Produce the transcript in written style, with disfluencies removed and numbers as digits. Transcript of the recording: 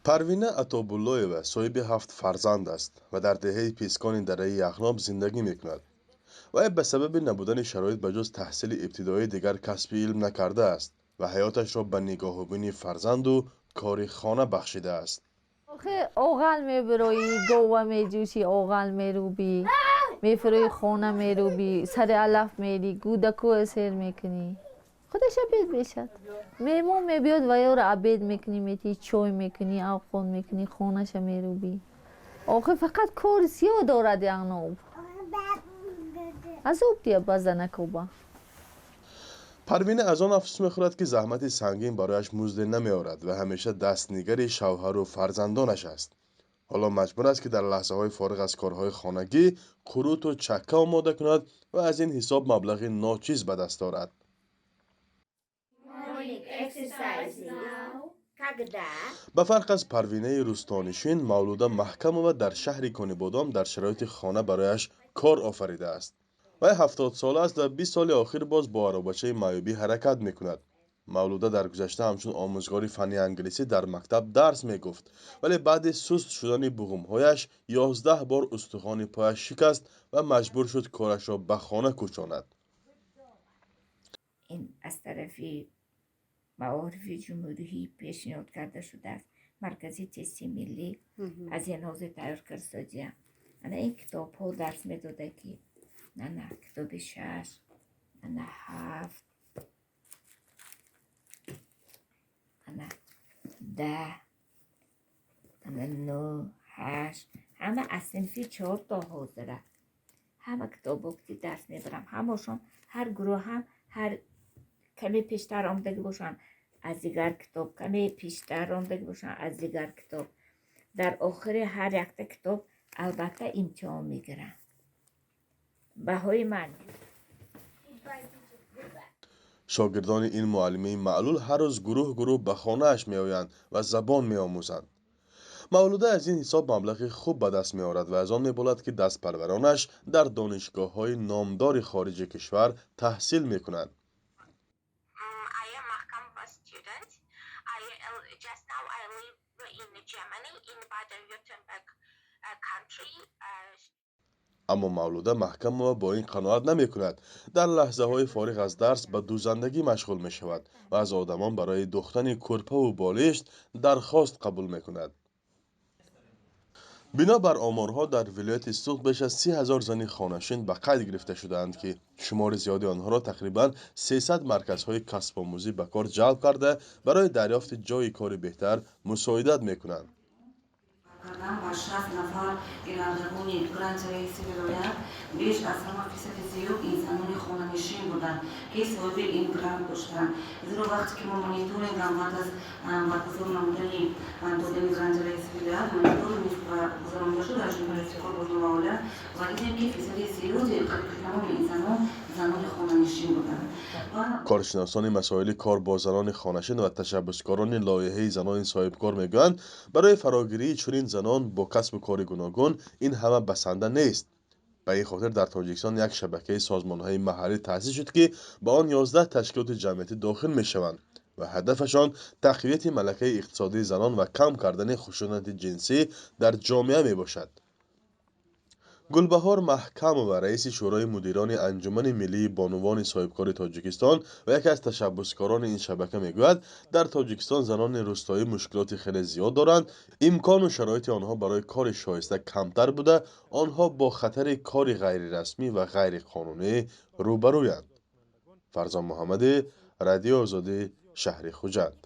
Парвина Атобуллоева соҳиби ҳафт фарзанд аст ва дар деҳаи Пискони дараи Яғноб зиндагӣ мекунад. Вай ба сабаби набудани шароит ба ҷуз таҳсили ибтидоӣ дигар касби илм накардааст ва ҳаёташро ба нигоҳубини фарзанду кори хона бахшидааст. Оғал мебироӣ, гова меҷӯшӣ, оғал мерӯбӣ, мефурӯи, хона мерӯбӣ, сари алаф мерӣ, гӯдакуа сер мекунӣ. Худаш обед мешад. Меҳмон мебиёд ва ёро обед мекунӣ, метиҳӣ, чой мекунӣ, авқот мекунӣ, хонаша мерӯбӣ. Охир фақат кори сиёҳ дорад Яғноб. Азоб дия ба занакоба. Парвина аз он афсӯс мехӯрад, ки заҳмати сангин барояш музде намеорад ва ҳамеша дастнигари шавҳару фарзандонаш аст. Ҳоло маҷбур аст, ки дар лаҳзаҳои фориғ аз корҳои хонагӣ қуруту чакка омода кунад ва аз ин ҳисоб маблағи ночиз ба даст орад. Morning exercise now. Когда? Ба фарқ аз Парвинаи рӯстонишин, Мавлуда Маҳкамова дар шаҳри Конибодом дар шароити хона барояш кор офаридааст. Вай 70-сола аст ва 20 соли охир боз бо аробачаи маъюбӣ ҳаракат мекунад. Мавлуда дар гузашта ҳамчун омӯзгори фанни англисӣ дар мактаб дарс мегуфт, вале баъди суст шудани буғумҳояш 11 бор устухони пояш шикаст ва маҷбур шуд корашро ба хона кӯчонад. Ин аз тарафи маорифи ҷумҳурӣ пешниҳод карда шудааст. Маркази тести миллӣ аз ин ҳозир тайёр кардсодия. Ана ин китобҳо дарс медода, ки ана китоби шаш, ана ҳафт, ана 10, ана нӯ, ҳашт, ҳама аз синфи чор то ҳозира. Ҳама китобҳо ки дарс мебарам, ҳамашон ҳар гурӯҳ ҳам ҳар каме пештар омадагӣ бошанд, аз дигар китоб, каме пештар омадагӣ бошанд, аз дигар китоб. Дар охири ҳар якта китоб албатта имтиҳон мегирам. Баҳои ман. Шогирдони ин муаллимаи маълул ҳар рӯз гурӯҳ гурӯҳ ба хонааш меоянд ва забон меомӯзанд. Мавлуда аз ин ҳисоб маблағи хуб ба даст меорад ва аз он меболад, ки дастпарваронаш дар донишгоҳҳои номдори хориҷи кишвар таҳсил мекунанд. I am Mahkamova student. I just now I live in Germany, in Baden-Württemberg country. Аммо Мавлуда Маҳкамова бо ин қаноат намекунад. Дар лаҳзаҳои фориғ аз дарс ба дӯзандагӣ машғул мешавад ва аз одамон барои духтани кӯрпаву болишт дархост қабул мекунад. Бино бар оморҳо, дар вилояти Суғд беш аз 30 000 зани хонашин ба қайд гирифта шудаанд, ки шумори зиёди онҳоро тақрибан 300 марказҳои касбомӯзӣ ба кор ҷалб карда, барои дарёфти ҷойи кори беҳтар мусоидат мекунанд. Кардам ба 60 нафар гирандагони гранти раиси вилоят, беш аз ҳама фисади зиёд ин занони хонанишин буданд, ки соҳиби ин грант доштанд. Зеро вақте ки мо мониторингам баъд аз баргузор намудани додани гранти раиси вилоят мониторинг гузаронида шуд аз ҷониби раиси кор бо оила ва дидем, ки фисади зиёди тамоми ин занон занони хонанишин буданд. Коршиносони масоили кор бо занони хонашин ва ташаббускорони лоиҳаи занони соҳибкор мегӯянд, барои фарогирии чунин занон бо касбу кори гуногун ин ҳама басанда нест. Ба ин хотир дар Тоҷикистон як шабакаи созмонҳои маҳаллӣ таъсис шуд, ки ба он 11 ташкилоти ҷамъиятӣ дохил мешаванд ва ҳадафашон тақвияти малакаи иқтисодии занон ва кам кардани хушунати ҷинсӣ дар ҷомеа мебошад. Гулбаҳор Маҳкамова, раиси Шӯрои мудирони Анҷумани миллии бонувони соҳибкори Тоҷикистон ва яке аз ташаббускорони ин шабака, мегӯяд, дар Тоҷикистон занони рӯстоӣ мушкилоти хеле зиёд доранд. Имкону шароити онҳо барои кори шоиста камтар буда, онҳо бо хатари кори ғайрирасмӣ ва ғайриқонунӣ рӯбарӯянд. Фарзон Муҳаммадӣ, Радиои Озодӣ, шаҳри Хуҷанд.